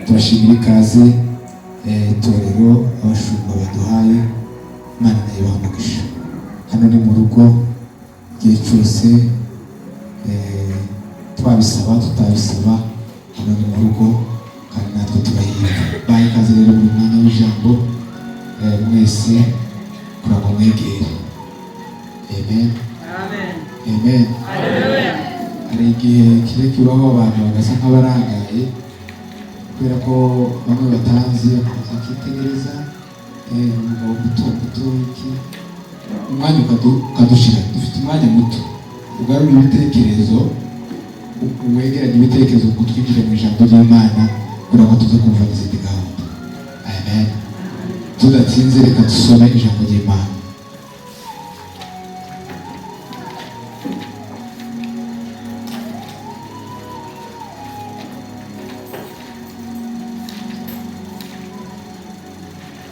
Turashimira ikaze itorero, abashumba baduhaye. Imana nayo ibahe umugisha. Hano ni mu rugo igihe cyose, twabisaba tutabisaba, hano ni mu rugo kandi natwe turahirwa. Baha ikaze rero buri mwanya w'ijambo, mwese kugira ngo mwegere. Amen. Amen. Hari igihe kijya kibaho abantu bagasa nk'abarangaye kubera ko bamwe batanzi, bakaza bakitegereza umugabo muto muto iki, umwanya ukadushira. Dufite umwanya muto, ugarura ibitekerezo, wegeranye ibitekerezo ngo twinjire mu ijambo ry'Imana kugira ngo tuze kumva n'izindi gahunda. Amen. Tudatinze, reka dusome ijambo ry'Imana.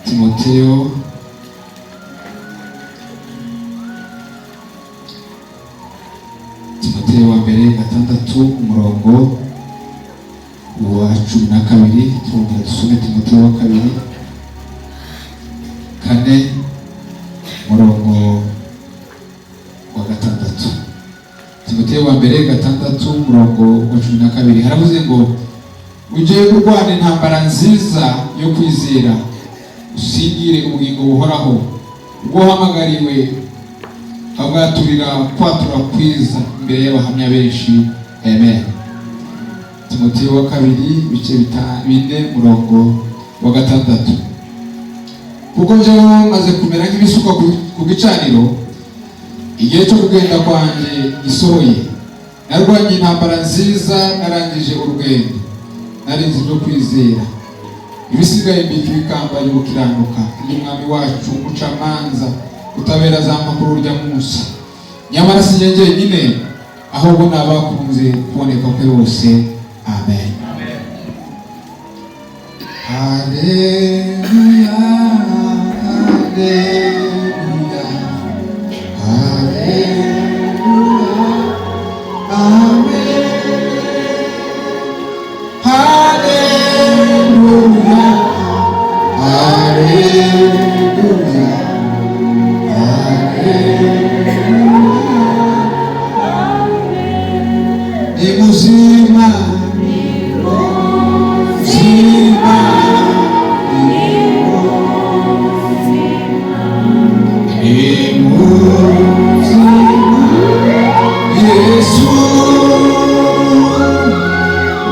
Timoteyo, Timoteyo wa mbere 6, umurongo wa 12. Twongera dusome Timoteyo wa kabiri 4, umurongo wa 6. Timoteyo wa mbere 6, umurongo wa 12, haravuze ngo: "Ujye kurwana intambara nziza yo kwizera, usingire ubugingo buhoraho ubwo uhamagariwe ukabwaturira kwatura kwiza imbere y'abahamya benshi." Amen. Timoteyo wa kabiri ibice 4, murongo wa 6: "Kuko njyewe maze kumera nk'ibisukwa ku gicaniro, igihe cyo kugenda kwanjye gisohoye. Narwanye intambara nziza, narangije urugendo, narinze ibyo kwizera. Ibisigaye mbika ibikamba yo gukiranuka, iby'Umwami wacu umucamanza utabera azampa kuri urya munsi. Nyamara si njye njyenyine, ahubwo n'abakunze kuboneka kwe bose." Amen. Haleluya, haleluya, haleluya, amen. Haleluya, haleluya, haleluya. Ni muzima, muzima, ni muzima, Yesu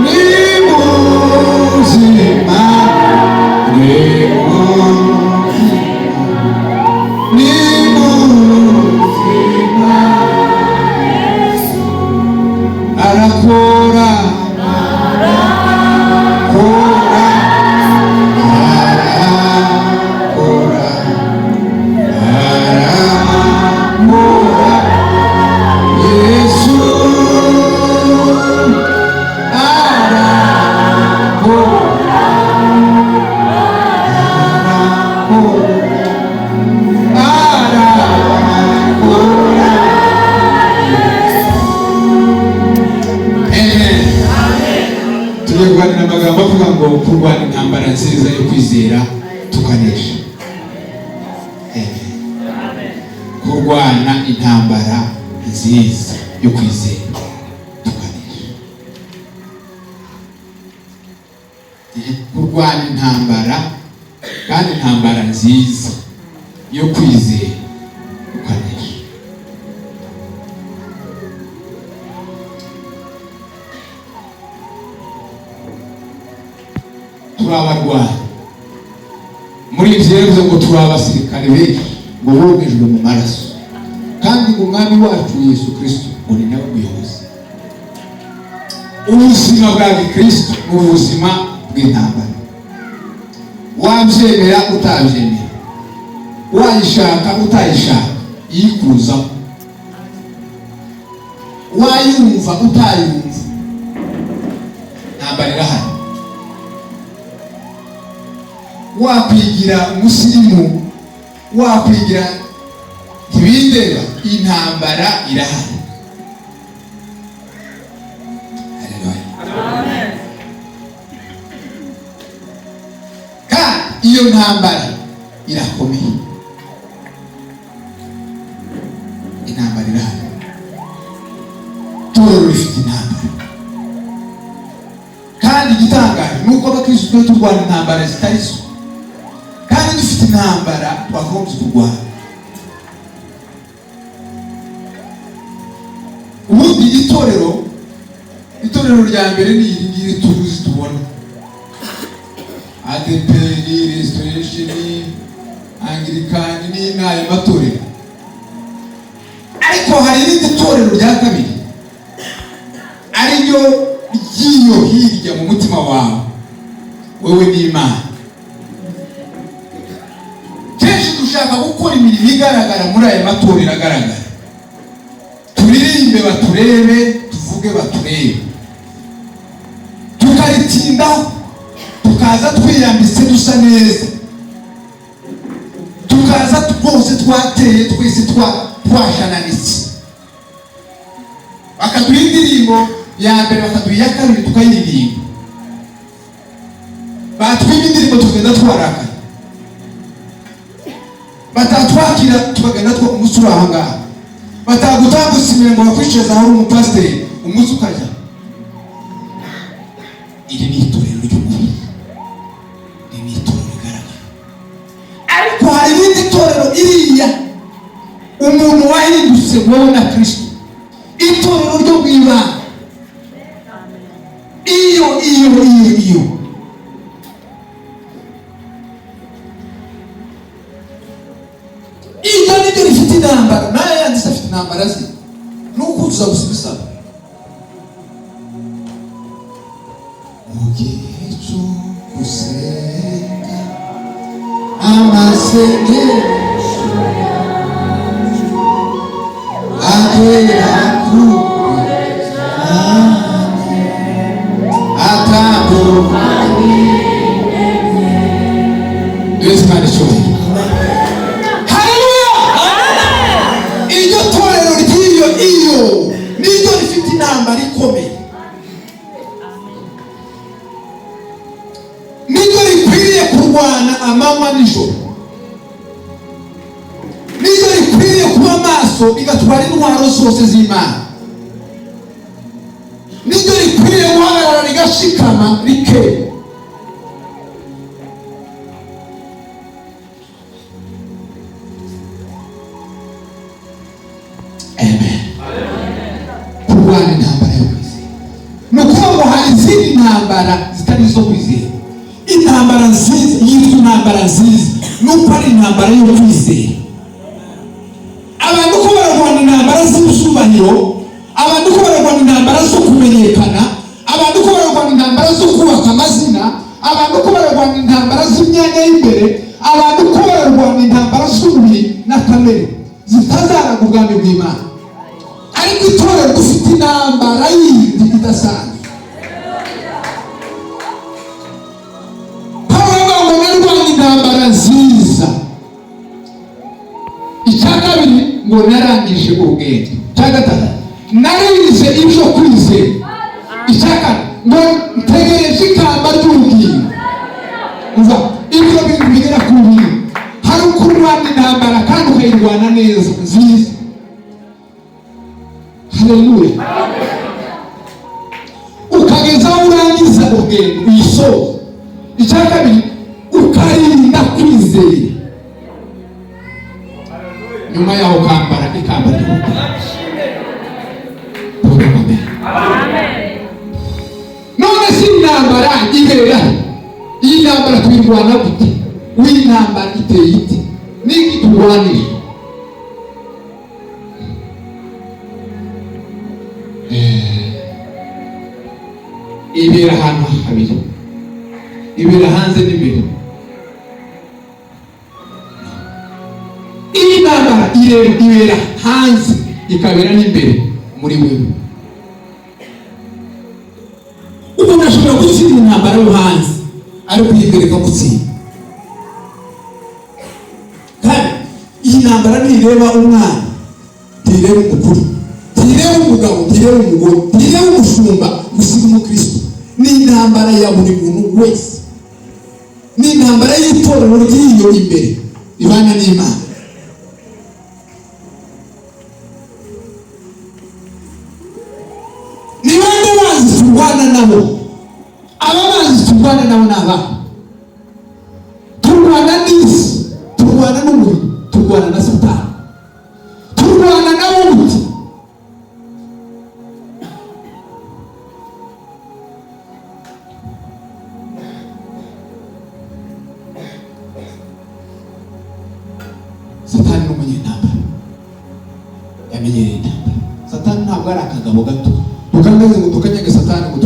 ni muzima, ni muzima, ni muzima, arakora, arakora, arakora, arakora, Yesu arakora, arakora, arakora. Amen. Tugiye kuganira amagambo avuga ngo kurwana intambara nziza yo kwizera tukanesha. Amen. Kurwana intambara nziza yo kwizera tukanesha. Kurwana intambara, kandi intambara nziza yo kwizera ukanesha. Turi abarwanyi muri ibyo. Yavuze ngo turi abasirikare benshi ngo bogejwe mu maraso, kandi ngo Umwami wacu Yesu Kirisito ngo ni nawe muyobozi. Ubuzima bwa gikristo ni ubuzima bw'intambara, wabyemera utabyemera, wayishaka utayishaka, yikuzaho, wayumva utayumva, intambara irahari. Wakwigira umusirimu, wakwigira ntibindeba, intambara irahari. Haleluya. Iyo ntambara irakomeye, intambara irahari. Itorero rifite intambara, kandi igitangaje ni uko abakristo twe turwana intambara zitari zo, kandi dufite intambara twakagombye kurwana. Ubundi itorero rya mbere ni iri ngiri tuzi, tubona ADEPR, Restoration, Anglikani, ni n'ayo matorero. Ariko hari irindi torero rya kabiri, ariryo ry'iyo hirya mu mutima wawe, wowe n'Imana. Kenshi dushaka gukora imirimo igaragara muri aya matorero agaragara, turirimbe baturebe, tuvuge baturebe, tukaritindaho, tukaza twiyambitse dusa neza, tukaza rwose twateye, twese twashananitse, bakaduha indirimbo ya mbere, bakaduha iya kabiri, tukayiririmba. Batwiba indirimbo tukagenda twarakaye, batatwakira tukagenda umunsi uri aha ngaha, batagutambutsa imbere ngo bakwicaze aho uri umupasiteri, umunsi ukajya. Iri ni itorero ry'umubiri, iri ni itorero rigaragara. Ariko hari irindi torero iriya umuntu wahindutse, wowe na Kristo, itorero ryo mu ibanga. Iyo iryo niryo rifite intambara. Nayo yanditse afite intambara ze, ni ukuzuza gusa ibisabwa mu gihe cyo gusenga. Amasengesho agera kure cyane, atandukanye. Yesu kandi icyubahiro. Haleluya! Iryo torero ry'iyo iyo niryo rifite intambara ikomeye, niryo rikwiriye kurwana amanywa nijoro, niryo rikwiriye kuba maso rigatwara intwaro zose z'Imana, niryo rikwiriye guhagarara rigashikama rikera. Amen. Kurwana intambara yo kwizera, ni ukuvuga ngo hari izindi ntambara zitari izo kwizera. Intambara nziza yitwa intambara nziza nuko ari intambara yo kwizera. Abantu ko bararwana intambara z'ibyubahiro, abantu ko bararwana intambara zo kumenyekana, abantu ko bararwana intambara zo kubaka amazina, abantu ko bararwana intambara z'imyanya y'imbere, abantu ko bararwana intambara z'umubiri na kamere zitazaraga ubwami bw'Imana. Ariko itorero dufite intambara yindi idasanzwe. Pawulo avuga ngo narwanye intambara nziza. Icya kabiri ngo narangije ubwenge. Icya gatatu, narize ibyo kwizera. Icya kane ngo ntegereje ikamba ry'ubugingo. Umva, ibyo bintu bigera ku bibiri, hari ukurwana intambara kandi ukayirwana neza nziza. Haleluya! Ukageza aho urangiza urugendo, uyisoza. Icya kabiri, ukarinda kwizera. Nyuma yaho ukambara ikamba ry'ubugingo. Tuvuge amen. None si intambara ibera he? Iyi ntambara tuyirwana gute? W'intambara iteye ite? Niki turwanira? Ibera ahantu habiri, ibera hanze n'imbere. Iyi ntambara ibera hanze, ikabera n'imbere muri wewe. Umuntu ashobora gutsinda intambara yo hanze, ariko iy'imbere ikamutsinda. Kandi iyi ntambara ntireba umwana, ntireba umukuru, ntireba umugabo, ntireba umugore, ntireba umushumba gusiga umukristo. Ni intambara ya buri muntu wese. Ni intambara y'itorero ry'iyo imbere ibana n'Imana. Ni bande bazi turwana nabo? Aba bazi turwana nabo ni abahe? Turwana n'isi, turwana n'umubiri, turwana na Satani. Turwana nabo gute? Satani ni umunyentambara, yamenyereye intambara. Satani ntabwo ari akagabo gato tukangaze ngo tukanyage Satani, ngo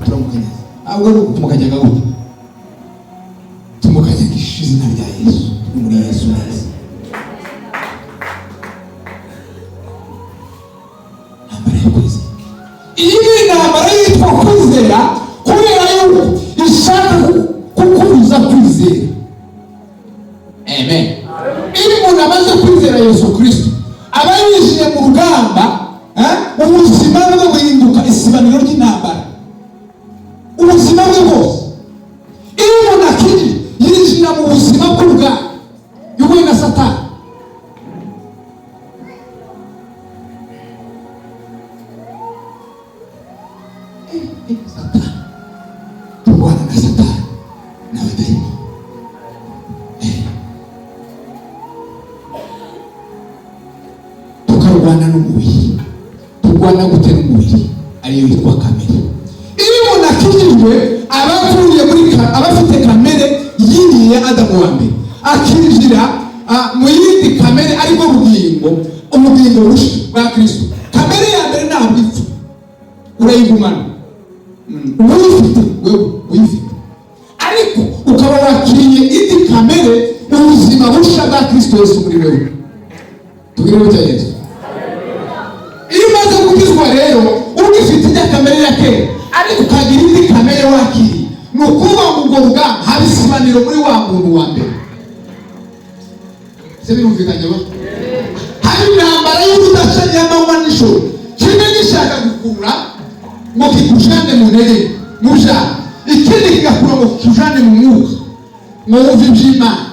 turamukanyaza. Ntabwo ari uko. Tumukanyaga gute? Tumukanyagisha izina rya Yesu. Turi muri Yesu neza. Intambara yo kwizera. Iyi ni intambara yitwa kwizera, kubera yuko ishaka kukubuza kwizera. Amen. Iyo umuntu amaze kwizera Yesu Kristo, aba yinjiye mu rugamba, eh? Ubuzima bwe buhinduka isibaniro ry'intambara, ubuzima bwe bwose. Iyo umuntu akiri yinjira mu buzima bw'urugamba yuhuye na Satani. Satani, turwana na Satani n'abadayimoni. Tukarwana n'umubiri. Turwana gute n'umubiri, ariyo yitwa kamere? Iyo umuntu akijijwe, aba avuye muri aba afite kamere yiriye Adamu wa mbere, akinjira mu yindi kamere, aribwo bugingo, ubugingo bushya bwa Kristo. Kamere ya mbere ntabwo ipfa, urayigumana. Uyifite wewe, uyifite, ariko ukaba wakiriye indi kamere, ubuzima bushya bwa Kristo Yesu muri wewe. Tubwire gutya Yesu. Iyo umaze gukizwa rero, ugifite ijya kamere ya kera, ariko ukagira indi kamere wakiriye, ni ukuvuga ngo ubwo rugamba haba isibaniro muri wa muntu wa mbere. Se birumvikanye ba? Hari intambara y'urudaca y'amanywa nijoro, kimwe gishaka gukurura ngo kikujane mu ntege mu byaha, ikindi kigakura ngo kikujane mu mwuka, ngo wumve iby'Imana.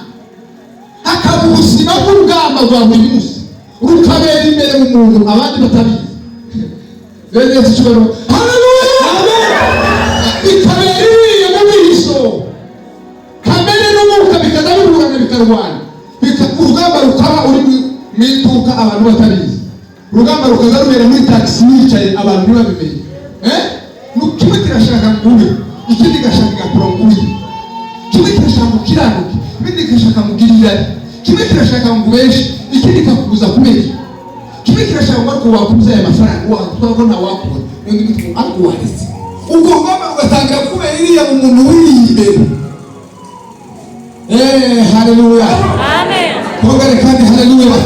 Hakaba ubuzima bw'urugamba rwa buri munsi, rukabera imbere mu muntu abandi batabizi. Bene Yesu icyubahiro, haleluya! Bikabera iriya mu biso, kamere n'umwuka bikaza bihurana, bikarwana. Urugamba rukaba uri mu iduka abantu batabizi, urugamba rukaza rubera muri taxi wicaye abantu ntibabimenye. Kimwe kirashaka ngo ube, ikindi gashaka gakura ngo ube. Kimwe kirashaka ngo ukiranuke, ibindi kirashaka ngo ugire irari. Kimwe kirashaka ngo ubeshe, ikindi kikakubuza kubeshya. Kimwe kirashaka ngo ariko wakubuza aya mafaranga, watwara nta wakubona, undi muti ngo ariko waretse. Ubwo rugamba rugatangira kubera iriya mu muntu wiriye imbere. Haleluya! Amen. Twongere kandi haleluya.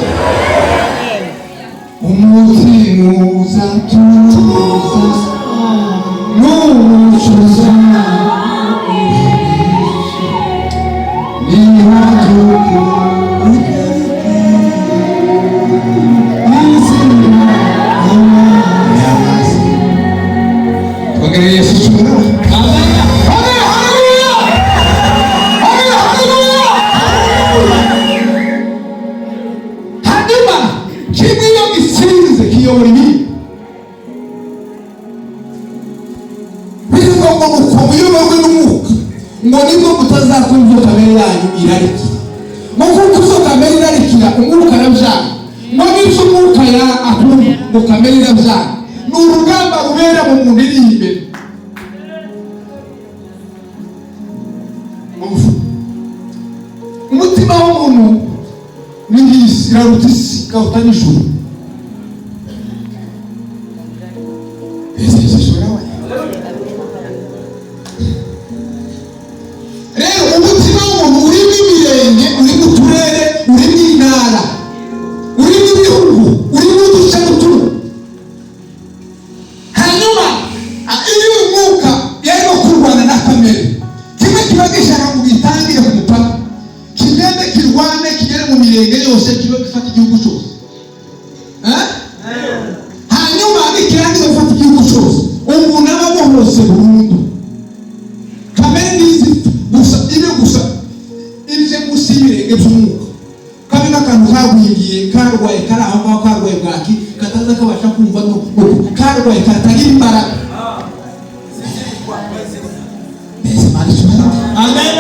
Umutima uzatuza n'umucuza, niba dukunda izina y'amazi. Twongere Yesu icyubahiro. Amen, haleluya! Amen, haleluya! Hanyuma kimwe iyo gitsinze kiyobora ibindi. Bivuga ngo nuko muyoborwe n'umwuka, ngo nibwo mutazakumva ibyo kamere yanyu irarikira, ngo kuko ibyo kamere irarikira umwuka arabyanga, ngo n'ibyo umwuka ya akunda ngo kamere irabyanga. Ni urugamba rubera mu muntu iri imbere. Umutima w'umuntu ni nk'isi, iraruta isi, ikaruta n'ijuru. Ese ishobora we? Rero umutima w'umuntu urimo imirenge, urimo uturere, urimo intara, urimo ibihugu, urimo uduce n'utundi. Hanyuma iyo umwuka yarimo kurwana na kamere, kimwe kiba gishaka ngo gitangire ku mupaka, kigende kirwane, kigere mu mirenge yose, kibe gifata igihugu cyose. Hanyuma nikirangiza gufata igihugu cyose, umuntu aba abohose burundu. Kamere ntizi gusa ibe gusa. n'ubwenge by'umwuka, kabe nk'akantu kagwingiye, karwaye, kari aho ngaho, karwaye bwaki, kataza kabasha kumva no karwaye, katagira imbaraga. Mbese Imana ishimwe. Amen.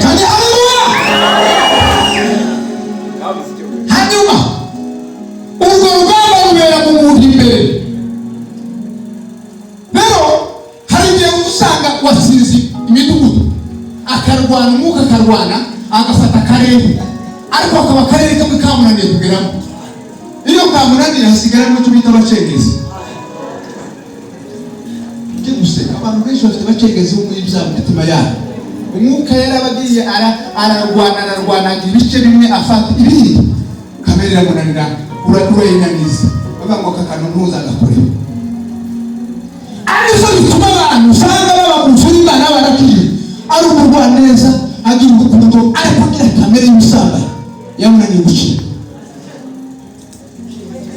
Kandi haleluya. Hanyuma urwo rugamba rubera mu muntu imbere. Rero hari igihe usanga wasize imidugudu, akarwana umwuka, akarwana agafata akarere, ariko akaba akarere kamwe kamunaniye kugeramo. Iyo kamunaniye, hasigaramo icyo bita abacengezi. Ujye guseka, abantu benshi bafite abacengezi bo muri bya mitima yabo. Umwuka yarabagiye, ararwana, ararwana, agira ibice bimwe afata, ibindi kamere iramunanira, urayinaniza. Bavuga ngo aka kantu ntuzagakore. Arizo bituma abantu usanga baba mu nzu y'Imana barakiriye, ari umugwaneza, agira urukundo, ariko agira kamere y'ubusambanyi yamunaniye gukira,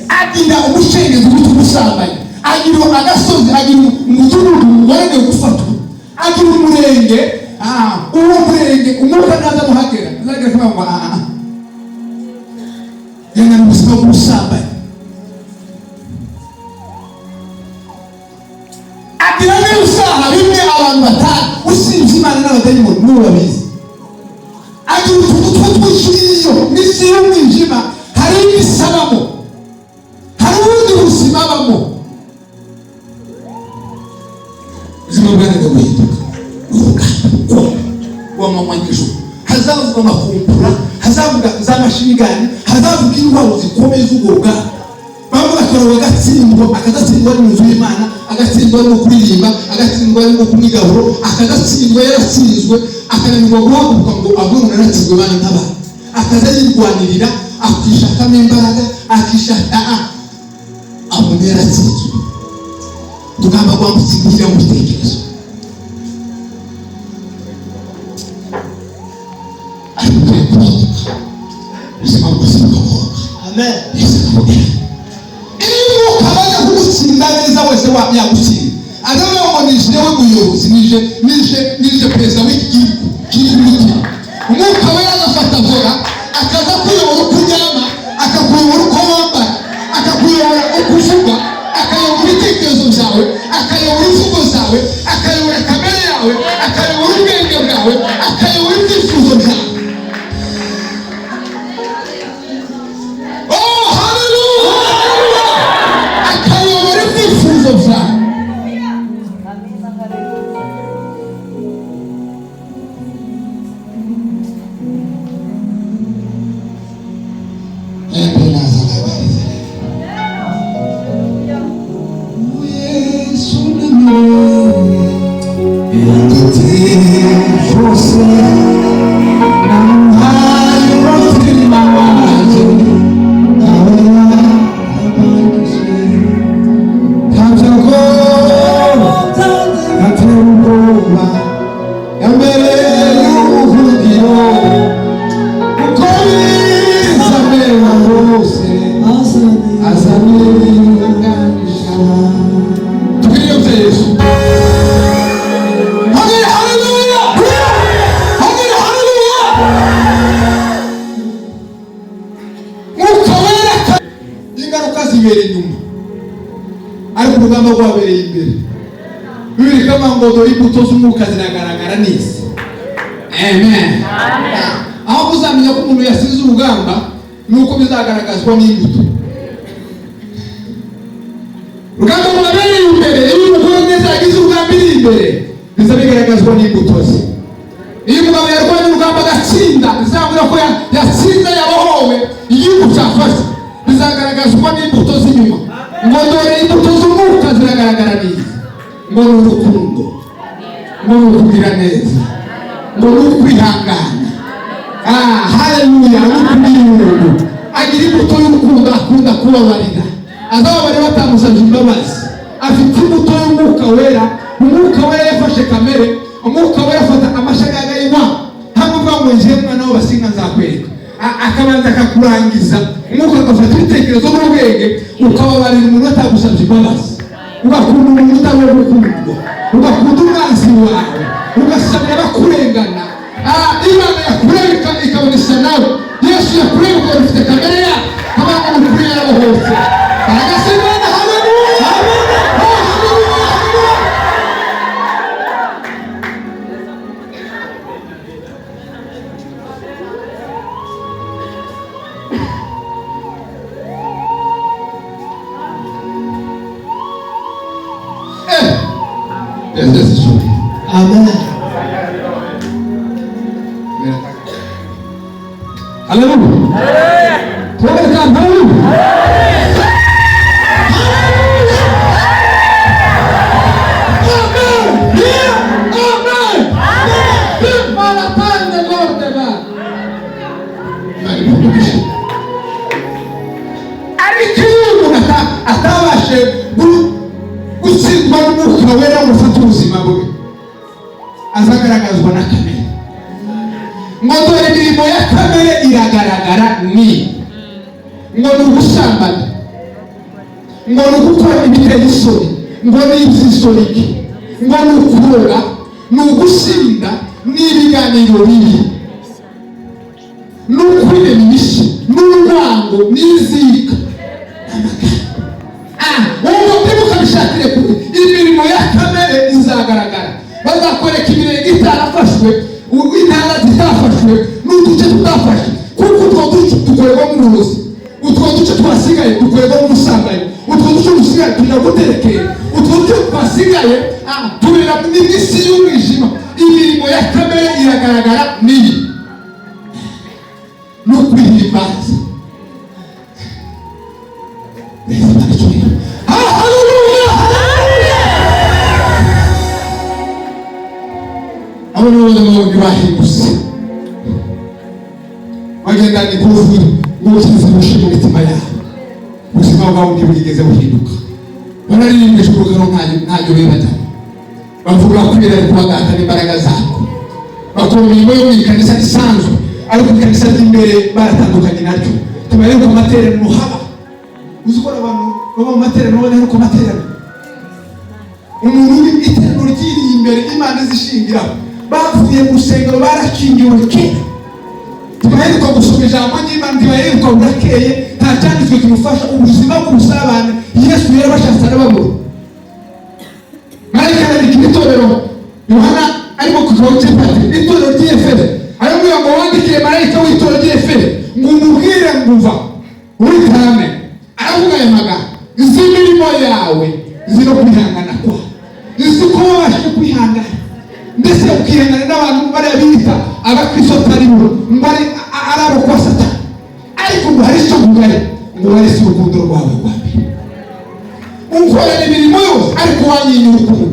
agira umucengezi witwa ubusambanyi, agira agasozi, agira umudugudu wananiwe gufatwa, agira umurenge. Uwo murenge umwuka naza muhagera, azagera kuvuga ngo ah ah, yananiwe ubuzima bw'ubusambanyi, agira n'ibyaha bimwe abantu batanu usibye Imana n'abadayimoni nibo babizi, agira utuntu tw'utwishyuriyo n'isi y'umwijima. Hari ibisabamo, hari ubundi buzima abamo, ubuzima bwananiwe guhinduka. Ni urugamba rukomeye rw'amanywa nijoro. Hazavuga amakumbura, hazavuga za machine gun, hazavuga intwaro zikomeye z'ubwo rugamba. Bamwe bakaba bagatsindwa, akadatsindwa ari mu nzu y'Imana, agatsindwa arimo kuririmba, agatsindwa arimo kunywa igaburo, akadatsindwa yaratsinzwe, akananirwa guhaguruka ngo avuge ngo naratsinzwe, Bana ntabara. Akaza yirwanirira, akishakamo imbaraga, akishaka abona yaratsinzwe. Tugomba rwamutsindira mu bitekerezo, ariko ukwiye kubohoka, ubuzima bwose bukabohoka. Amen. Yesu akakubwira, iyo umwuka amaze kugutsinda neza wese yagutsinda, aravuga ngo nije we muyobozi, nije perezida w'iki gihugu kiri mu mutima. Umwuka we agafata volant, akaza kuyobora uko uryama, akakuyobora uko wambara, akakuyobora uko uvuga, akayobora ibitekerezo byawe, akayobora imvugo zawe, akayobora kamere yawe, akayobora ubwenge bwawe, akayobora ibyifuzo byawe. Oh, haleluya! Akayobora ibyifuzo byawe. Amina, haleluya. Mbere y'ubuhungiro uko bizamera rwose, azaniganisha twiyobye Yesu. Hagere haleluya, hagere haleluya. Mwuka Wera, ingaruka zibera inyuma, ariko urugamba rwabereye imbere. Bibiri kama ngo dore imbuto z'umwuka ziragaragara neza. Amen. Aho muzamenya ko umuntu yasize urugamba ni uko bizagaragazwa n'imbuto. Urugamba rubabereye imbere, iyo umugore neza yagize urugamba iri imbere, biza bigaragazwa n'imbuto ze. Iyo umugabo yarwanye urugamba agatsinda, bizabura ko yatsinze, yabohowe, igihugu cyafashe, bizagaragazwa n'imbuto z'inyuma, ngo dore imbuto z'umwuka ziragaragara neza, ngo ni urukundo, ngo ni ukugira neza, ngo ni ukwihangana. Ah, haleluya! Ni ukugira ubuntu, agira imbuto y'urukundo, akunda kubabarira, azababarira batamusabye imbabazi. Afite imbuto y'Umwuka Wera. Umwuka Wera yafashe kamere, Umwuka Wera afata amashagaga y'iwa hano, uvuga ngo njyewe mwana w'abasinga nzakwereka. Akabanza akakurangiza, umwuka agafata ibitekerezo n'ubwenge, ukababarira umuntu atagusabye imbabazi, ugakunda umuntu utari gukundwa, ugakunda umwanzi wawe, ugasabira abakurengana. Imana yakureba ikabona isa nawe. Yesu yakureba ukabona ufite kamere ya kabanga ni ukuri yarabohotse. Baragasa Imana, haleluya! Oh, haleluya, haleluya! Yesu ishoboye. Amen. Haleluya! Tuombe sana, haleluya! Amen! Amen! Maratane Lord va. Ariko iyo umuntu atabashe gutsindwa n'Umwuka Wera ngo ufate ubuzima bwe, azagaragazwa na kamere. Ngo dore imirimo ya kamere iragaragara, ni ngo ni ugusambana, ngo ni ugukora ibiteye isoni, ngo ni iby'isoni, ngo ni ukuroga, ni ugusinda, ni ibiganiro bibi, ni ukwirema imishyi, n'urwango, n'inzika. Ubwo ntimukabishakire kure, imirimo ya kamere izagaragara. Bazakwereka imirenge itarafashwe, intara zitafashwe, n'uduce tutafashwe, kuko utwo duce dukorerwamo uburozi, utwo duce twasigaye dukorerwamo ubusambanyi, utwo duce dusigaye tujya guterekera, utwo duce twasigaye tubera mu isi y'umwijima. Imirimo ya kamere iragaragara niyi ni ukwihimbaza. Haleluya! Abo ni abanyamaguru bahindutse, bagendana ikuvu n'ubukizi bushe mu mitima yabo. Ubuzima bwabo ntibwigeze buhinduka. Bararirimbisha urugero ntacyo bibajyamo, bavuga kwira ariko bagatana imbaraga zabo, bakora imirimo yo mu ikanisa isanzwe, ariko ikanisa ry'imbere baratandukanye naryo. Tubaheruka amateraniro haba uzi ko abantu baba mu materaniro badaheruka amateraniro. Umuntu uri iteraniro ryiriye imbere Imana izishingiraho, bavuye mu rusengero barakingiwe kera. Tubaheruka gusoma ijambo ry'Imana, ntibaheruka burakeye, nta cyanditswe kimufasha ubuzima bw'ubusabane. Yesu yarabashatse arababura. Marayika arandikira itorero, Yohana arimo kuvaho cyepati itorero ry'Efeso, aramubwira ngo wandikire marayika w'itorero ry'Efeso ngo umubwire ngo uva witame. Aravuga aya magambo: izi mirimo yawe, izi no kwihangana kwawe, izi ko wabashije kwihangana, ndetse ukihangana n'abantu bariya bita abakristo atari bo, ngo ari abo kwa Satani, ariko ngo hari icyo nkugaya, ngo warese urukundo rwawe rwa mbere. Ukorera imirimo yose ariko wanyinya urukundo.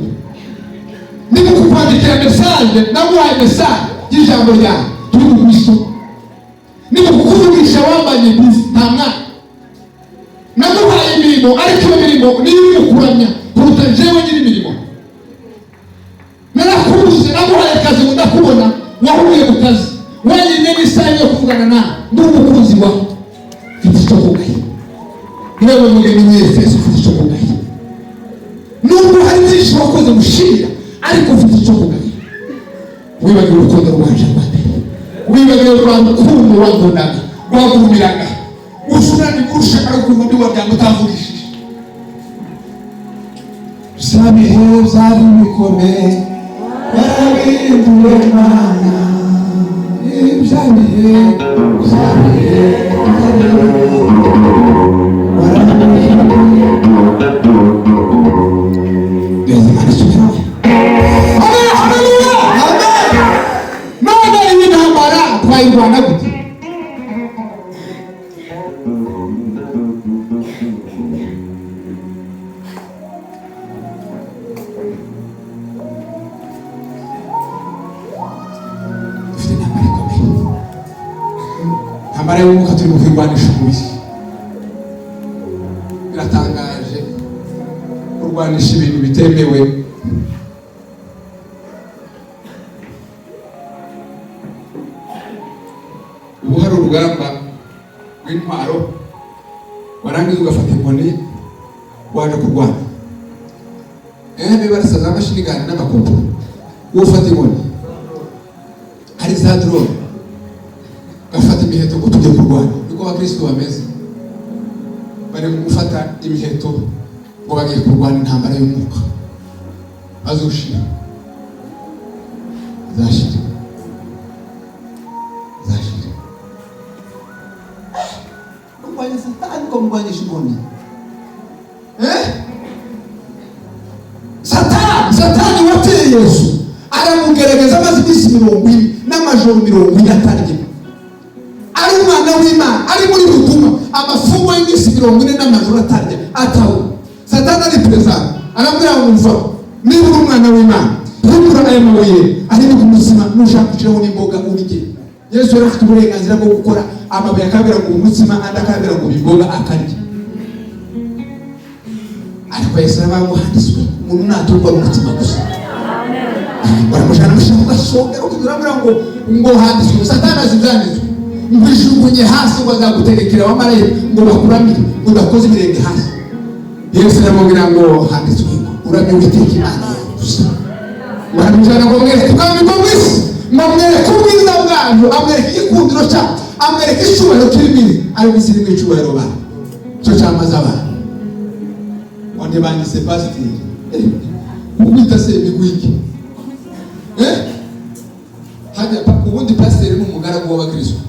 Ndimo kukwandikira message, naguhaye message y'ijambo ryawe turi mu Kristo. Ndimo kukuvugisha wambanye busy, nta mwana. Naguhaye imirimo, ariko iyo mirimo niyo iri kukuramya kuruta jewe nyiri imirimo. Narakubuze, naguhaye akazi ngo ndakubona, wahuye mu kazi, wanyimye n'isaha yo kuvugana nawe, ndi umukunzi wawe. Mfite icyo kugaya. Yewe mugeni w'Efeso, ufite icyo kugaya. Nubwo hari byinshi wakoze mushimira, ariko ufite icyo kugaya. Wibagiwe urukundo rwaje rwa mbere, wibagiwe rwa rukundo wakundaga, rwagumiraga, ushurani urushaka rukundo ndi wabyanga utavugishije. Bya bihe byari bikomeye barabinduye Mana, ibya bihe bya bihe warabinduye. Amen, haleluya! Amen. None iyi ntambara twayirwana gute? Dufite intambara ikomeye, intambara y'umwuka turi mu kwirwanisha umubiri. Biratangaje kurwanisha ibintu bitemewe. Ubu hari urugamba rw'intwaro, warangiza ugafata inkoni waje kurwana. Barasa za machine gun n'amakopo, wowe ufata inkoni. Hari za za drone, gafata imiheto ngo tujye kurwana. Niko abakristo bameze, bari gufata imiheto ngo bagiye kurwana intambara y'umwuka. Bazushira, azashira, azashira. Kurwanya Satani ukamurwanyisha inkoni. Eh? Satani wateye Yesu, aramugerageza, amaze iminsi 40 n'amajoro 40 atarya, ari umwana w'Imana, ari muri butuma amafungo y'iminsi 40 n'amajoro atarya atawe. Satani ari perezida, aramubwira ngo: "Mva, niba uri umwana w'Imana, hindura aya mabuye ahinduka umutsima, nushaka ucireho n'imboga urye." Yesu yari afite uburenganzira bwo gukora amabuye akabera ngo umutsima, andi akabera ngo imboga, akarya. Ariko Yesu aravuga ngo: "Handitswe, umuntu natungwa n'umutsima gusa." Baramujyana, amushyira ku gasongero, kugira ngo handitswe. Satani azi ibyanditswe, ngo ijugunye hasi, ngo azagutegekera abamarayika ngo bakuramire, ngo udakoze ibirenge hasi. Yesu aramubwira ngo: "Handitswe ngo uramye Uwiteka Imana yawe gusa." Baramujyana ngo mwereke ubwami bwo mu isi, ngo amwereke ubwiza bwabyo, amwereke igikundiro cyabyo, amwereke icyubahiro kirimo iri, ariko isi irimo icyubahiro ba cyo cyamaze abantu ngo ntibanyise pasiteri. Kukwita se imigwiki? Eh? Hajya ubundi pasiteri ni umugaragu w'abakristo,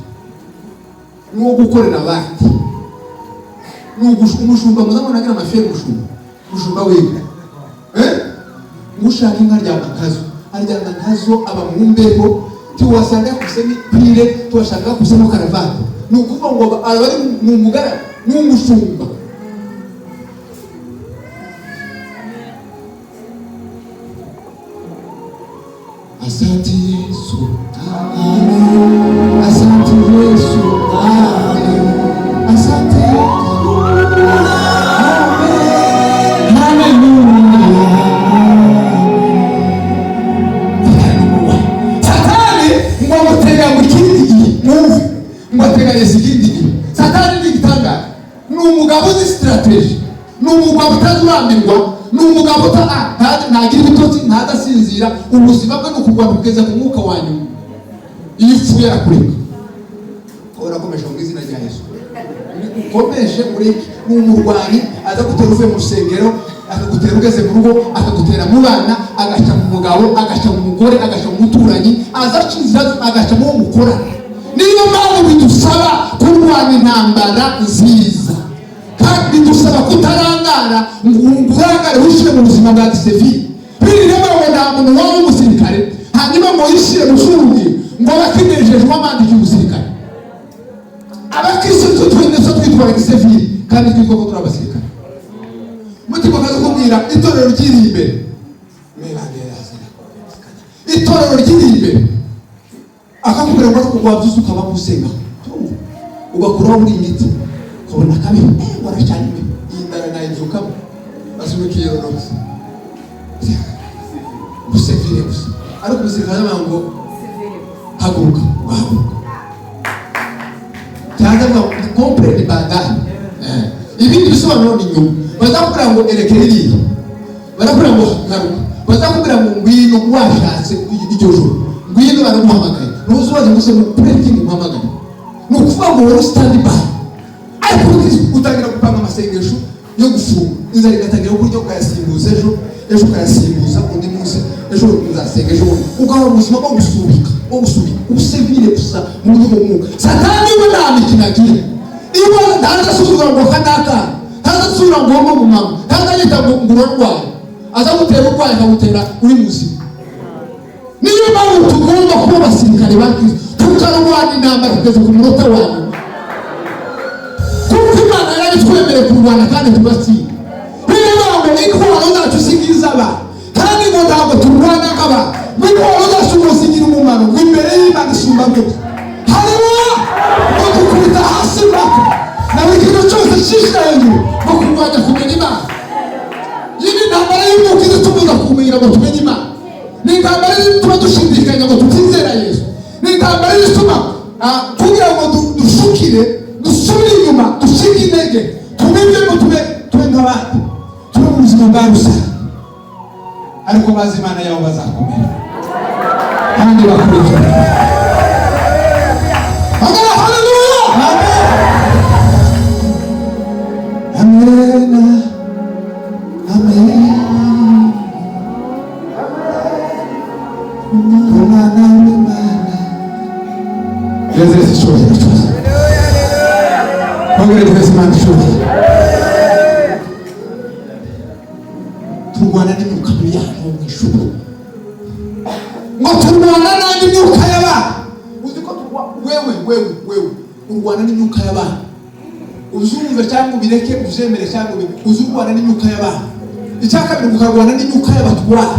ni uwo gukorera abandi, ni umushumba. Muzabona agira amafiyeri, umushumba w'inka. Eh? Ngo ushaka inka aryama nkazo, aryama nkazo, aba mu mbeho, tiwasanga yakubisemo ipire, tiwasanga yakubisemo karavati. Ni ukuvuga ngo aba ari ni umugaragu, ni umushumba. Asante Yesu, amen. Asante Yesu, amen. Asante Yesu, amen. Haleluya. Satani ngo amutega ngo ikindi gihe, mwumve, ngo atega Yesu ikindi gihe. Satani ni igitangaza, ni umugabo uzi strategy, ni umugabo utazurambirwa, ni umugabo ntagira ibitotsi, ntadasinzira. Ubuzima bwe ni ukurwana kugeza ku mwuka wa nyuma. Iyo upfuye arakureka. Urakomeje mu izina rya Yesu, ukomeje ureke. Ni umurwanyi, aza gutera uvuye mu rusengero, akagutera ugeze mu rugo, akagutera mu bana, agaca mu mugabo, agaca mu mugore, agaca mu muturanyi, aza aca inzira, agaca mu wo mukorana. Niyo mpamvu bidusaba kurwana intambara nziza, kandi bidusaba kutarangara ngo urangare wishyire mu buzima bwa gisivili. Biriya ngo nta muntu waba umusirikare hanyuma ngo yishyire mu shuri ngo abe akinejejwe amandikiye umusirikare. Abakristo twese twitwara gisivili kandi twitwa ko turi abasirikare. Mutima akaza kubwira itorero ryiri imbere, itorero ryiri imbere, akakubwira ngo wabyuze ukaba gusenga, ugakuraho uburingiti, ukabona kabi, waracanye iyi ndara nayibyukamo, asunika iyo rwose musivile gusa. Ariko umusirikare aravuga ngo haguruka, ugahaguruka, cyangwa ngo comprendre baadaye. Ibindi bisobanuro ni nyuma. Bazakubwira ngo erekera iriya, barakubwira ngo garuka, bazakubwira ngo ngwino, washatse iryo joro, ngwino, baraguhamagaye. Ntuzubaze ngo se mukure iki muhamagaye? Ni ukuvuga ngo wari stand by. Ariko utangira gupanga amasengesho yo gufunga, inzara igatangira kurya, ukayasimbuza ejo, ejo ukayasimbuza undi munsi, ejo uzasenga ejo bundi, ugahora ubuzima bwo gusubika ubusivile gusa mu buryo bw'umwuka. Satani we nta mikino agira. Iyo ntazasuzugura ngo kanaka, ntazasubira ngo ngo mumama, ntazanyita ngo urarwaye, aza gutera urwaye, akagutera uri muzima. Niyo mpamvu tugomba kuba abasirikare ba Kristo, tukarwana intambara kugeza ku munota wa nyuma, kuko Imana yarabitwemereye kurwana kandi tugatsinda. Niyo ngo intwaro zacu si nk'iz'abantu, kandi ngo ntabwo turwana nk'abantu, ngo intwaro zacu ngo zigira umumaro ngo imbere y'Imana isumba byose. Haleluya! Ngo dukubita hasi impaka na buri kintu cyose cyishyira hejuru ngo kurwanya kumenya Imana. Iyi ni intambara y'umwuka izitubuza kumenya ngo tumenye Imana. Ni intambara ituma dushidikanya ngo tutizera Yesu. Ni intambara ituma kugira ngo dushukire, dusubire inyuma, dushike intege, tubivemo, tube nk'abandi, tube mu buzima bwa rusange. Ariko bazi Imana yabo bazakomera kandi bakurikira. Umwana w'Imana. Yesu icyubahiro cyose. Twongere duheze Imana icyubahiro. Turwana n'imyuka mibi y'ahantu ho mu ijuru, ngo turwana n'andi myuka y'abantu. Uzi ko wewe wewe wewe urwana n'imyuka y'abantu, uzumve cyangwa ubireke, ubyemere cyangwa uzi urwana n'imyuka y'abantu. Icya kabiri, ukarwana n'imyuka y'abatwara,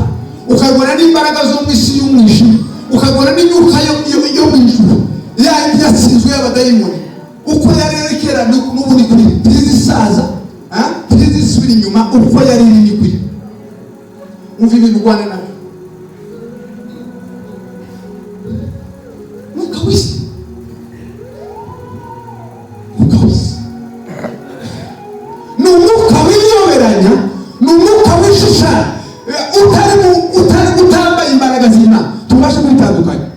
ukarwana n'imbaraga zo mu isi y'umwijima, ukarwana n'imyuka yo mu ijuru, ya yindi yatsinzwe y'abadayimoni. Uko yari iri kera n'ubu ni kuri, ntizisaza, ntizisubira inyuma, uko yari iri ni kuri. Umva ibintu urwana nabyo. Mwuka w'isi, mwuka w'isi ni umwuka wiyoberanya, ni umwuka wishushanya, utari utambaye imbaraga z'Imana. Tubashe kwitandukanya.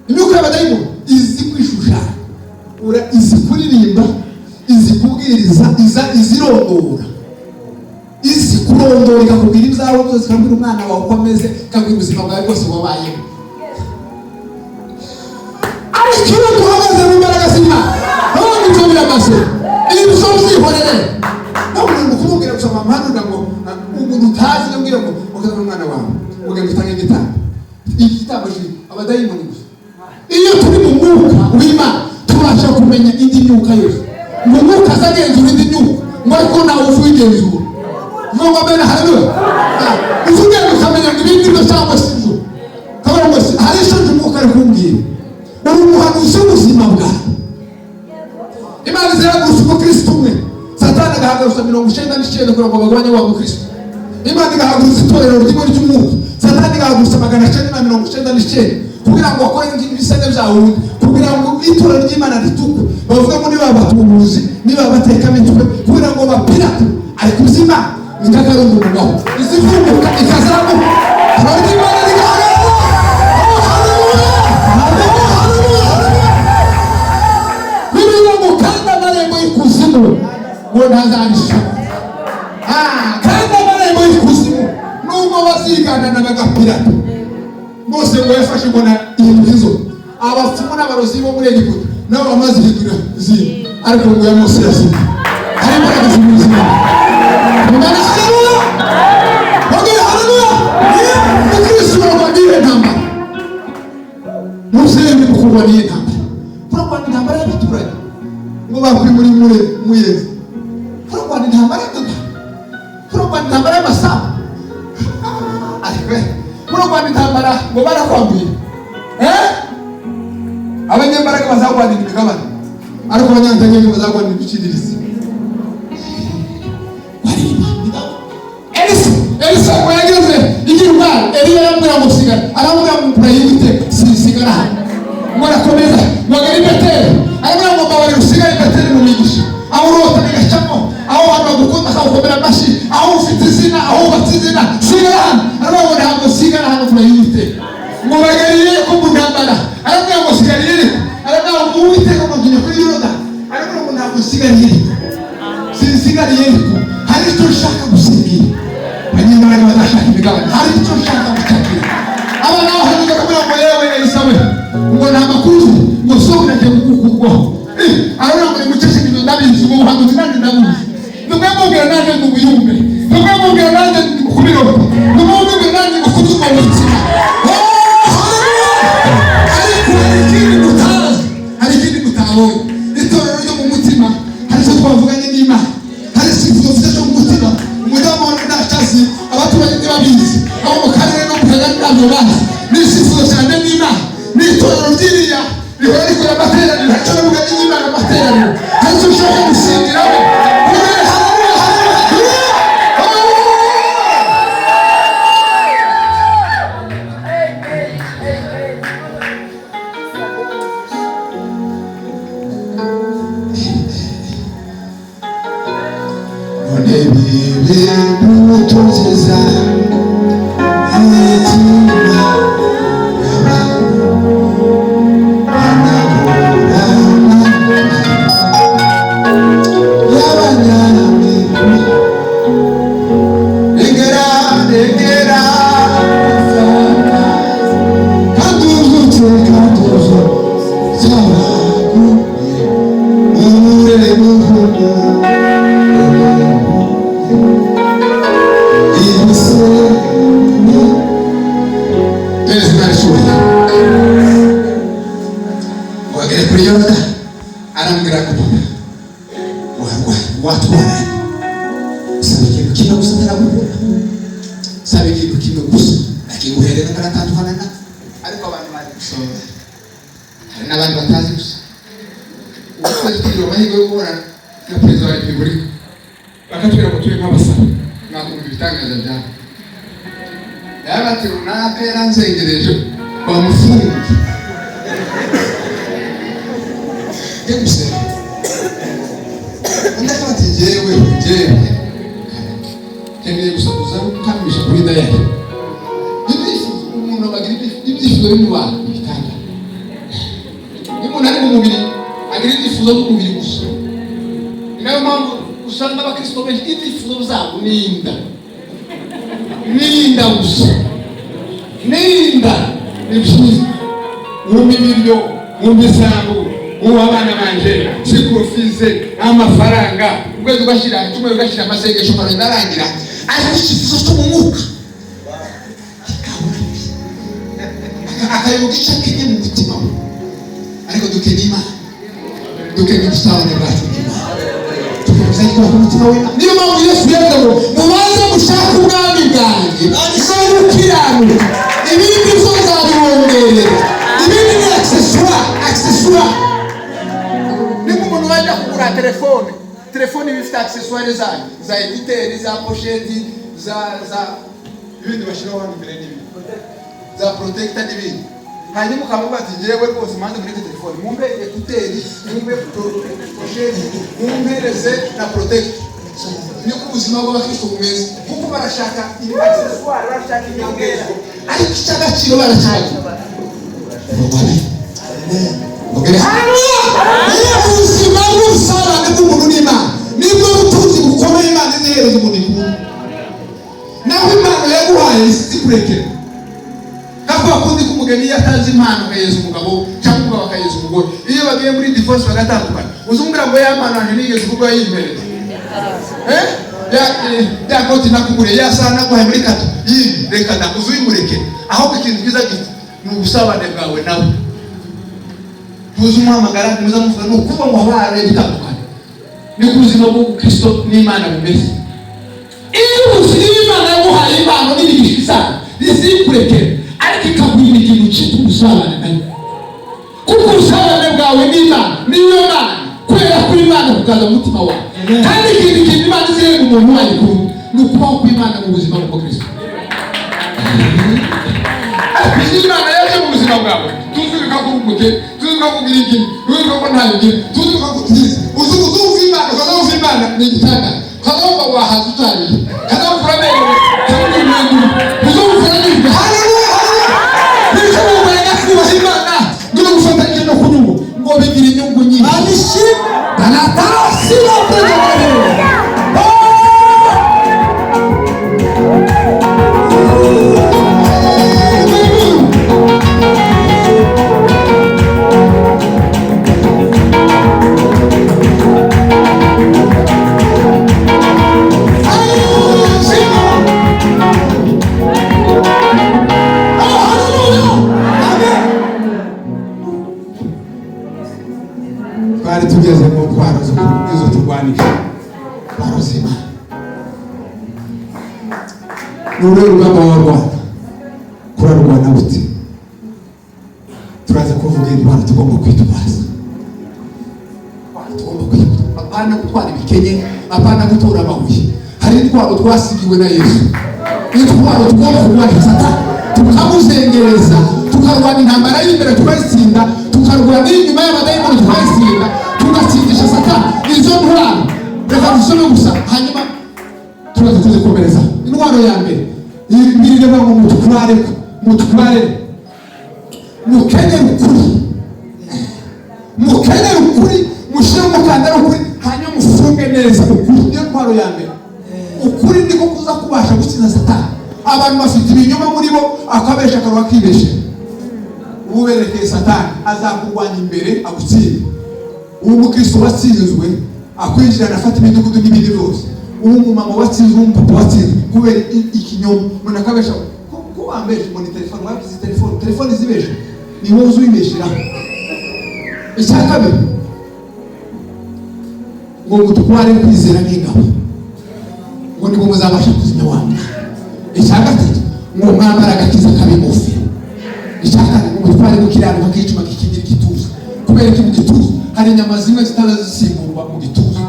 Imyuka y'abadayimoni izi kwishushanya, izi kuririmba, izi kubwiriza, iza izirondora, izi kurondora, ikakubwira ibyawe byose, ikabwira umwana wawe uko ameze, ikabwira ubuzima bwawe bwose wabayeho. Ariko iyo duhagaze mu mbaraga z'Imana, ntabwo ibyo biramaze, ibyo byihorere. Ntabwo umuntu kumubwira gusa mpanuka ngo umuntu utazi ndamubwira ngo ukazana umwana wawe ugenda utange igitambo, igitambo abadayimoni gusa. Iyo turi mu mwuka w'Imana tubasha kumenya indi myuka yose. Ngo umwuka azagenzura indi myuka, ngo ariko nawe uzi uyigenzura. Ngo mbere haleluya, uzi ugenda ukamenya ngo ibindi byo cyangwa se ibyo kabaho ngo hari icyo umwuka ari kumbwira. Uri umuhanuzi w'ubuzima bwawe. Imana izahagurutsa umukristo umwe, Satani agahagurutsa 99 kugira ngo bagabanye wa mukristo. Imana igahagurutsa itorero rimwe ry'umwuka, Satani igahagurutsa 999 kugira ngo bakore ibisenge bya wundi, kugira ngo itorero ry'Imana ritukwe, bavuga ngo niba abatubuzi, niba abatekamitwe, kugira ngo bapirate. Ariko ubuzima ni kakarungu, izivumbuka ikazamuka, itorero ry'Imana rigahagarara. Oh, haleluya! Oh, haleluya! Bibiliya ngo kandi amarembo y'ikuzimu ngo ntazabishobora. Kandi amarembo y'ikuzimu, nubwo baziganana bagapirata, Mose ngo yafashe inkoni ihindura inzoka. Abapfumu n'abarozi bo muri Egiputa nabo bamaze ihindura izindi, ariko ngo ya Mose yasinze. Hari imbaraga zimwe zimwe. Mwana, haleluya! Ongera haleluya! Mukristo, urarwana intambara. Muzehe, mu kurwana iyi ntambara, turarwana intambara y'abaturanyi ngo bakuri muri muyezi, turarwana intambara y'inzoga, turarwana intambara y'amasambu, ariko murarwana intambara ngo barakwambuye. Abanyembaraga bazarwanira imigabane, ariko abanyantege bazarwanira ibiciriritse. Elisa, Elisa ngo yageze igira umwana, Eliya aramubwira ngo sigara, aramubwira ngo murayiye Uwiteka, sinsigara hano. Ngo arakomeza ngo agere i Beteli, aramubwira ngo mbabarira usigare i Beteli mu migisha, aho urota bigacamo, aho abantu bagukunda bakagukomera amashyi, aho ufite izina, aho wubatse izina, sigara hano. Aramubwira ngo ntabwo sigara hano, turayiye Uwiteka. Ngo bagariye ko mu ntambara, aramubwira ngo sigara Yeriko, aramubwira ngo Uwiteka ngo kuri Yorodani, aramubwira ngo ntabwo sigara Yeriko, sinsigara Yeriko, hari icyo nshaka gusigira. Abanyembaraga bazashaka imigabane, hari icyo nshaka gucakira. Abana bahanuza kugira ngo yewe Elisa we, ngo nta makuru uzi, ngo soko agiye kugukurwaho. Aravuga ngo nimuceceke, ibyo ndabizi, ubwo buhanuzi nanjye ndabuzi. Nimwe mubwira nanjye ndubuyumve, nimwe mubwira nanjye kubirota, nimwe mubwira nanjye kubyumva mu mutima. Oh, haleluya! Ariko hari ikindi mutazi, hari ikindi mutabonye. Itorero ryo mu mutima, hari icyo twavuganye n'Imana, hari icyifuzo mfite cyo mu mutima. Umudamu wawe ntacyazi, abaturanyi ntibabizi, abo mu karere no mu kagari ntabyo bazi. Ni icyifuzo cyane n'Imana, ni itorero ryiriya rihora rikora amateraniro, hari icyo navuganye n'Imana amateraniro, hari icyo ushaka gusingiraho. Haleluya, haleluya, haleluya! None bibe mutozeza imitima y'abantu banahorana y'abanyamerika. Regera, regera, Haleluya. Ngo agere kuri Yorodani, arambwira ngo: "Papa, warwaye, watwaranye, saba ikintu kimwe gusa ntaragukura, saba ikintu kimwe gusa akiguhereza ntaratandukana nawe." Ariko abantu bazi gusoma, hari n'abandi batazi gusa. Ubu twese tugira amahirwe yo guhura na perezida wa repubulika, bakatubwira ngo tube nk'abasaba, mwakumva ibitangaza byabo. Yaba ati: "Runaka yaranzengereje, bamufunge, njye gusenga." Undi akaba ati: "Njyewe nkeneye gusa kuza kamisha kuri dayari." Ibyifuzo, umuntu abagira ibyifuzo bimuba ibitanda. Iyo umuntu ari mu mubiri agira ibyifuzo by'umubiri gusa. Ni nayo mpamvu usanga abakristo benshi ibyifuzo byabo ni inda, ni inda gusa, ni inda. Ni byiza, wumva ibiryo, wumva isambu, wumva abana banje, school fees, amafaranga, ukwezi ugashira, icyumweru ugashira, amasengesho ukagenda arangira, ariko icyifuzo cyo mu mwuka kikabura, akayoboka icyo akenye mu mutima we. Ariko dukeneye Imana, dukeneye ubusabane bwacu bw'Imana, tukomeza gukora ku mutima w'Imana. Niyo mpamvu Yesu yavuze ngo: "Mubanze mushake ubwami bwanjye no gukiranuka, ibindi byo nzabibongerera." Ibindi ni accessoire, accessoire. Niba umuntu wajya kugura telefone, telefone iba ifite accessoire zayo, za écouteurs, za pochette, za ibindi bashyiraho hano imbere n'ibindi, za protector n'ibindi, hanyuma ukavuga ati: "Njyewe rwose manze muri telefone mumpe écouteurs, mumpe pochette, mumpereze na protector." Niko ubuzima bw'abakristo bumeze, kuko barashaka ibi accessoire, barashaka inyongezo, ariko icy'agaciro barakibagira. Haleluya! Ubuzima bw'ubusabane bw'umuntu n'Imana nibwo butunzi bukomeye Imana izihereza umuntu ikunda. Naho impano yaguhaye zikurekera, nka kwa kundi k'umugeni iyo atazi impano akayeza umugabo, cyangwa umugabo akayeza umugore, iyo bagiye muri divorce bagatandukana, uzumubwira ngo: "Ya mpano yanjye nigeze kuko yayimpereza, eh ya ya koti nakuguriye, ya saha naguhaye muri cadeau yindi, reka da." Uzuyimurekere. Ahubwo ikintu cyiza gifite ni ubusabane bwawe nawe. Ntuzi umuhamagara, ntuzi amuvuga, ni ukuvuga ngo habaye bitandukanye. Niko ubuzima bw'ubukristo n'Imana bumeze. Iyo ubuzima, Imana yaguhaye impano n'imigisha isanzwe, ntizikurekere, ariko ikaguha ikintu cyitwa ubusabane nayo, kuko ubusabane bwawe n'Imana niyo Mana, kubera ko Imana kukaza mu mutima wawe. Kandi ikintu Imana izihemba umuntu wayikunda ni ukubaho kw'Imana mu buzima bw'umukristo. Ariko iyo Imana yaje mu buzima bwawe, tuzuka ko umukene, tuzuka ko ugira ikintu, tuzuka ko ntayo ugira, tuzuka ko utize, uzumva Imana, ukaza wumva Imana ni igitanda, ukaza wumva wahaza utariye, ukaza wumva uraberewe, ukaza wumva uzumva uranyuzwe. Haleluya, haleluya! Bityo mugomba kubaha Imana no gufatanyije no kunyungu, ngo bigira inyungu nyinshi. Baratasi bapregerere. Twari tugeze mu ntwaro izo turwanisha, intwaro z'Imana. Ni uruhe rugamba warwana? Kurarwana bute? Turaza kuvuga intwaro tugomba kwitwaza. Intwaro tugomba kwitwaza, apana gutwara ibikenye, apana gutora amabuye. Hari intwaro twasigiwe na Yesu, intwaro tugomba kurwanya Satani, tukamuzengereza, tukarwana intambara y'imbere tukayitsinda, tukarwana n'inyuma y'abadayimoni tukayitsinda, tugatsindisha Satani. Izo ntwaro reka dusome gusa, hanyuma turaza kuzikomereza. Intwaro ya mbere nireba ngo mutware, mutware, mukenyere ukuri, mukenyere ukuri, mushyire umukandara ukuri, hanyuma mufunge neza ukuri. Niyo ntwaro ya mbere. Ukuri niko kuza kubasha gutsinda Satani. Abantu bafite ibinyoma muri bo, akabesha akaruha akibeshera. Uberekeye Satani azakurwanya imbere agutsinda. Uwo mukristo watsinzwe akwinjirana, afata imidugudu n'ibindi byose. Uwo mumama watsinzwe, uwo mupapa watsinzwe kubera ikinyoma, umuntu akabesha ko wambesha ngo ni telefone, wabizi telefone. Telefone zibesha, ni wowe uzi uyibesheraho. Icya kabiri, ngo mutware kwizera nk'ingabo, ngo nibwo muzabasha kuzimya wa mwanzi. Icya gatatu, ngo mwambare agakiza k'ab'ingofero. Icya kane, ngo mutware gukiranuka k'icuma gikingira igituza. Kubera ko mu gituza hari inyama zimwe zitaza zisimburwa mu gituza.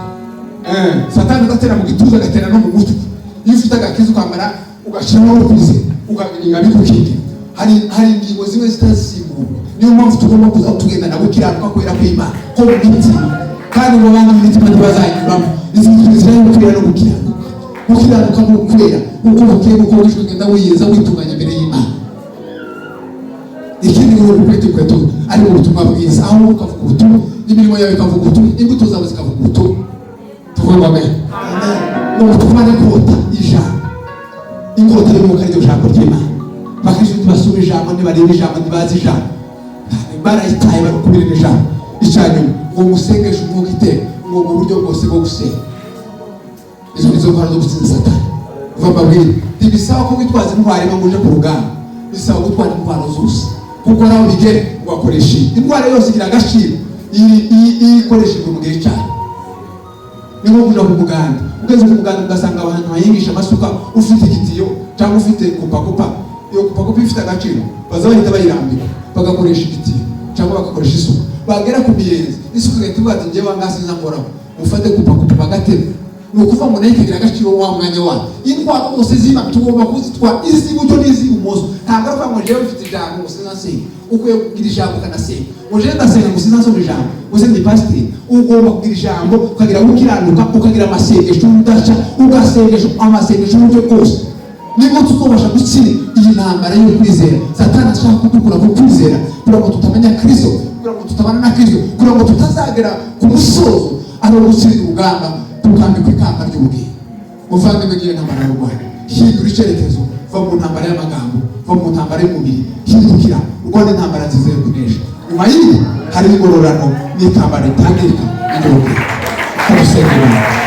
Satani agatera mu gituza, agatera no mu mutwe. Iyo ufite agakiza, ukambara, ugashyiraho no kwizera, ukagira ingabo igukingira, hari ingingo zimwe zitazisimburwa. Niyo mpamvu tugomba kuza tugendana gukiranuka kubera kw'Imana ko mu mitima, kandi ngo abandi mu mitima ntibazanyuramo. Izi nzira yo kwera no gukiranuka, gukiranuka ni ukwera uko bukeye, uko bwije, ugenda wiyeza, witunganya imbere y'Imana. Ikindi, ngo ukwete inkweto ari ubutumwa bwiza, aho ukavuga ubutumwa, imirimo yawe ikavuga ubutumwa, imbuto zawe zikavuga ubutumwa. Tuvuge ngo amen. Ngo mutware kota ijambo, inkota y'umwuka, ariryo jambo ry'Imana. Bakristo ntibasoma ijambo, ntibareba ijambo, ntibazi ijambo, barayitaye, barukubirira ijambo. Icya nyuma, ngo musengeshe umwuka iteka, ngo mu buryo bwose bwo gusenga. Izo nizo ntwaro zo gutsinda Satani. Uva mbabwire, ntibisaba ko witwaza intwaro imwe ngo uje ku rugamba, bisaba gutwara intwaro zose, kuko naho bigere ugakoresha iyi intwaro yose igira agaciro iyo ikoreshejwe mu gihe cyayo. Ni nko kuja ku muganda, ugeze ku muganda ugasanga abantu bahingisha amasuka, ufite igitiyo cyangwa ufite kupakupa. Iyo kupakupa ifite agaciro, baza bahita bayirambika, bagakoresha igitiyo cyangwa bagakoresha isuka. Bagera ku miyenzi, isuka igahita ivuga ati: "Njyewe ngaha sinza nkoraho, mufate kupakupa." Bagatema. Ni ukuvuga ngo nayo ikagira agaciro wa mwanya wayo. Intwaro zose ziba tugomba kuzitwara, iz'iburyo n'iz'ibumoso. Ntabwo ari ukuvuga ngo njyewe mfite ijambo ngo sinzasenga. Ukwiye kugira ijambo ukanasenga. Ngo njyewe ndasenga, ngo sinzasoma ijambo, ngo se ndi pasiteri. Ugomba kugira ijambo, ukagira gukiranuka, ukagira amasengesho udaca, ugasengesha amasengesho y'uburyo bwose. Nibwo tuzobasha gutsinda iyi ntambara yo kwizera. Satani ashaka kudukura mu kwizera, kugira ngo tutamenya Kristo, kugira ngo tutabana na Kristo, kugira ngo tutazagera ku musozo ari uwo gutsinda urugamba, tukambikwa ikamba ry'ubugingo. Muvandimwe, ngiyo ntambara y'u Rwanda. Hindura icyerekezo, va mu ntambara y'amagambo, va mu ntambara y'umubiri, hindukira urwane intambara nziza yo kunesha. Nyuma y'ibi hari ingororano n'ikamba ritangirika n'igihumbi. Kadusenga Imana.